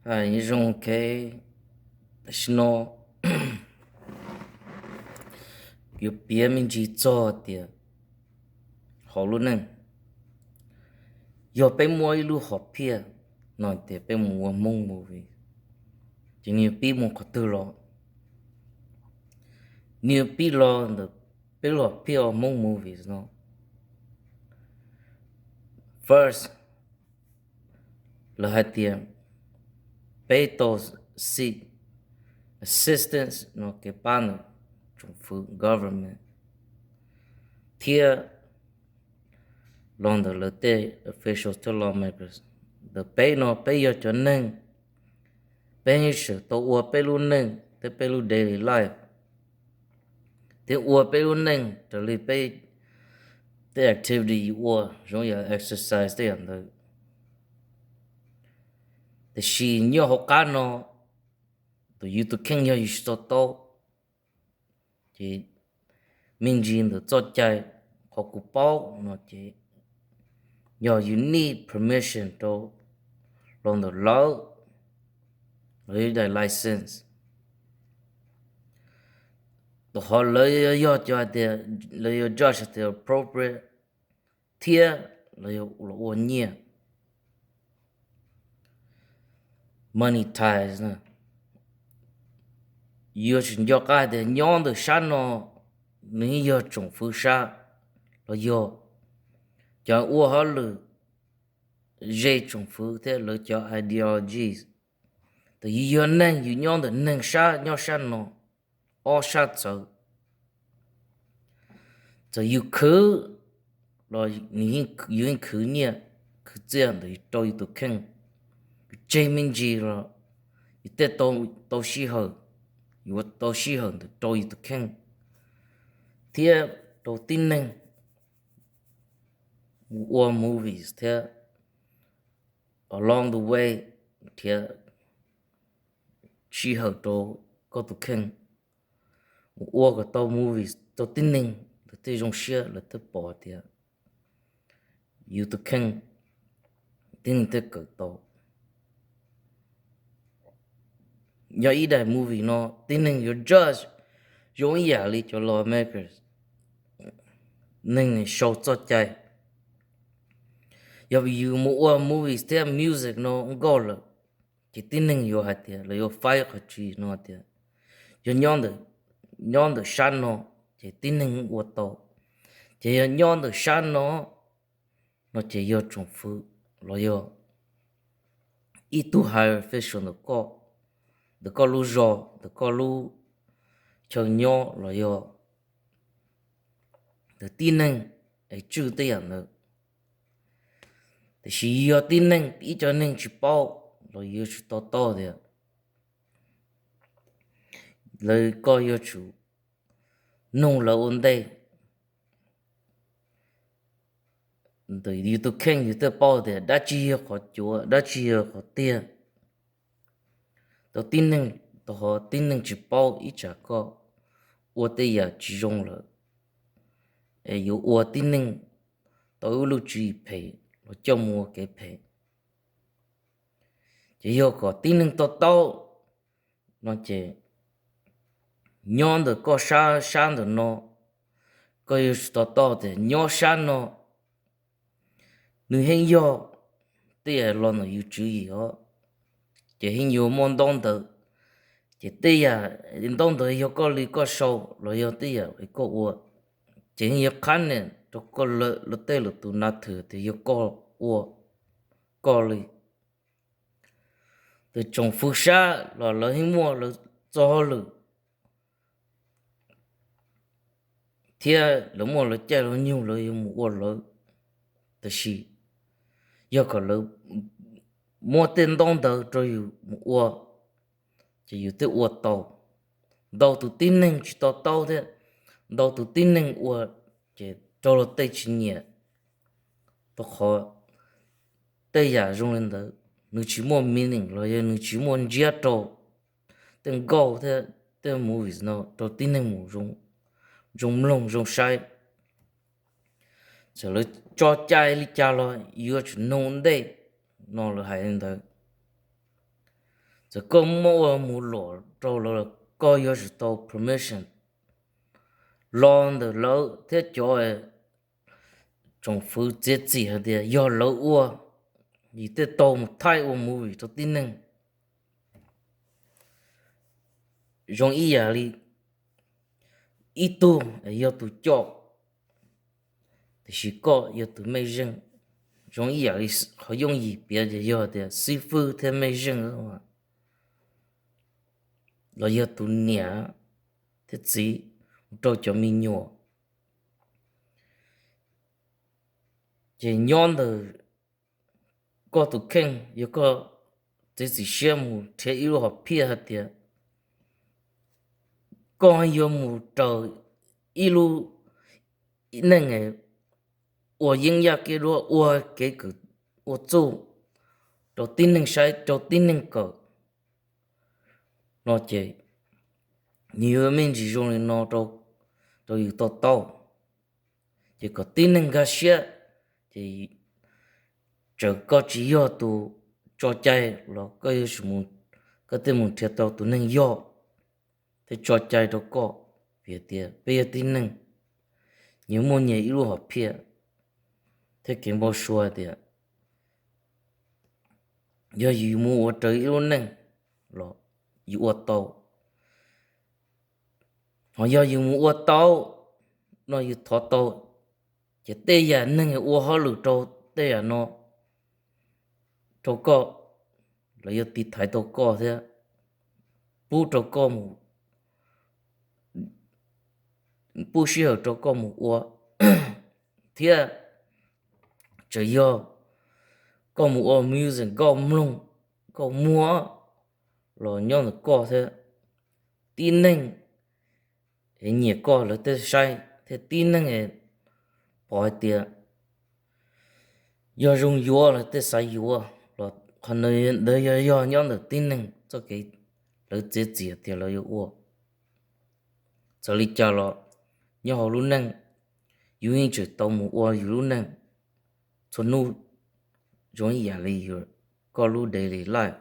Zoo, ok. Tam sim no yuav piav me ntsis txog tias hauv lub neej, yog peb muab ib lub hom phiaj no tias peb mus ua Hmoob movie, ces nws yuav pib mus qhov twg los? Nws yuav pib los ntawm peb lub hom phiaj ua Hmoob movie no. First, lawv hais tias peb tau seek assistance no kev pab ntawm tsoom fwv government thiab los ntawm lawv tej officials thiab lawmakers. Ntawm peb no peb yog cov neeg, peb yeej tseem tau ua peb lub neej thiab peb lub daily life, thiab ua peb lub neej raws li peb tej activity yus ua, zoo yam exercise tej yam ntawd. Tiam sis nyob hauv qab no, tus yus tus kheej yog yus tsis to taub, ces me ntsis ntawm txoj cai, qhov kuv paub no ces yog yus need permission rau los ntawm lawv, lawv daim license. Tau qhov lawv yog cov hais tias, lawv yuav judge tias appropriate thiab lawv yuav los ua nyiaj monetize. Yuav tsum nco qab hais tias nyob ntawm sab no nws yeej yog tsoom fwv sab, los yog cov ua hauj lwm ze tsoom fwv thiab lawv cov ideologies. Thaum yus yog neeg, yus nyob ntawm neeg sab, nyob sab no, ob sab txawv. Txawm yus khwv los yus yeej khwv nyiaj khwv txiaj ntawm yus rau yus tus kheej. Yus tseg me ntsis los yus tej tau sij hawm, yuav tau sij hawm ntawm rau yus tus kheej thiab rau tib neeg mus ua movies thiab along the way, thiab sij hawm rau koj tus kheej mus ua kom tau movies rau tib neeg, lawv thiaj zoo siab, lawv thiaj pom tias yus tus kheej tib neeg thiaj kawm tau. Yog ib daim movie no tib neeg yuav judge zoo ib yam li cov lawmakers, neeg sau txoj cai. Yog yus mus ua movies thiab music no nkauj lawm, ces tib neeg yuav hais tias, lawv yuav faib qhov tsis no tias, yog nyob ntawm sab no ces tib neeg ua tau, ces yog nyob ntawm sab no, no ces yog tsoom fwv los yog ib tug higher official ntawm koj, ntawm koj lub zos, ntawm koj lub chaw nyob los yog ntawm tib neeg es tswj tej yam ntawd. Tiam sis yog tib neeg, ib co neeg tsis paub los yuav tsum to taub tias lawv, koj yuav tsum nug lawv ua ntej. Ntawm yus tus kheej yus thiaj paub tias dab tsi yog qhov cuav, dab tsi yog qhov tiag. Tau tib neeg, tau qhov tib neeg tsis paub ib tsam koj ua tej yam tsis zoo lawm, es yuav ua tib neeg tau ib lub tswv yim phem los coj mus ua kev phem. Ces yog kom tib neeg to taub no ces nyob ntawm koj sab, sab ntawm no, koj yuav tsum to taub tias nyob sab no nws yeej yog tej yam los ntawm yus tswv yim os, ces yeej yuav muaj ntaub ntawv. Ces tej yam ntaub ntawv yog koj li koj sau los yog tej yam koj ua, ces yeej yuav qhab nias rau koj lawm, tej lwm tus na thwm tias yog koj ua, koj li. Tus tsoom fwv sab los lawv yeej muaj lawv txoj hauj lwm thiab lawv muaj lawv caij lawv nyoog lawv yuav mus ua lawv. Tab sis yog kom lawv muab tej ntaub ntawv rau yus mus ua, ces yus thiaj ua tau. Ntau tus tib neeg tsis to taub thiab ntau tus tib neeg ua ces raug luag tej tsis nyiam. Rau qhov tej yam zoo li ntawd nws tsis muaj meaning los yog nws tsis muaj ntsiab rau tej nkauj thiab tej movies no rau tib neeg mus zoo mloog zoo saib. Txawm lawv tso cai li cas los yuav tsum nug ntej no, lawv hais li ntawd. Txawm koj muab ua mus luam rau lawv los koj yuav tsum tau permission los ntawm lawv thiab cov tsoom fwv txiav txim hais tias yog lawv ua, yus thiaj tau mus thaij ua movie rau tib neeg. Zoo ib yam li ib tug yog tus coj, tiam sis koj yog tus mej zeej. Zoo ib yam li qhov yooj yim piav ces yog tias xib fwb thiab mej zeej, los yog tus niam thiab txiv mus rau cov me nyuam. Ces nyob ntawm koj tus kheej, yog koj txiav txim siab mus nrhiav ib lub hom phiaj hais tias koj yuav mus raws ib lub neej ua yeeb yaj kiab duab, ua kev kawm, ua txuj rau tib neeg saib, rau tib neeg kawm no ces nws yuav me ntsis zoo li no rau yus to taub, ces kom tib neeg nkag siab. Ces txawm koj tsis yog tus tso cai los koj yuav tsum, koj thiaj mus nrhiav tau tus neeg yog thiab tso cai rau koj. Vim tias peb yog tib neeg, nyias muaj nyias ib lub hom phiaj thiab kev npau suav tias yog yus mus ua raws ib lub neej los yus ua tau, ho yog yus mus ua tau no yus thov tau, ces tej yam neeg ua hauj lwm rau tej yam no rau koj, lawv yuav tiv thaiv tau koj thiab pub rau koj mus, pub sij hawm rau koj mus ua, thiab txawm yog koj mus ua music, koj mloog, koj muag los nyob ntawm koj thiab. Tib neeg es nyiam koj lawv thiaj saib, thiab tib neeg es pom hais tias yog zoo yuav lawv thiaj xav yuav los qhov ntawd yog, yog nyob ntawm tib neeg txoj kev lawv txiav txim tias lawv yuav ua. Txawm li cas los nyob hauv lub neej, yus yeej tseem tau mus ua yus lub neej txhua hnub, zoo ib yam li yus, koj lub daily life.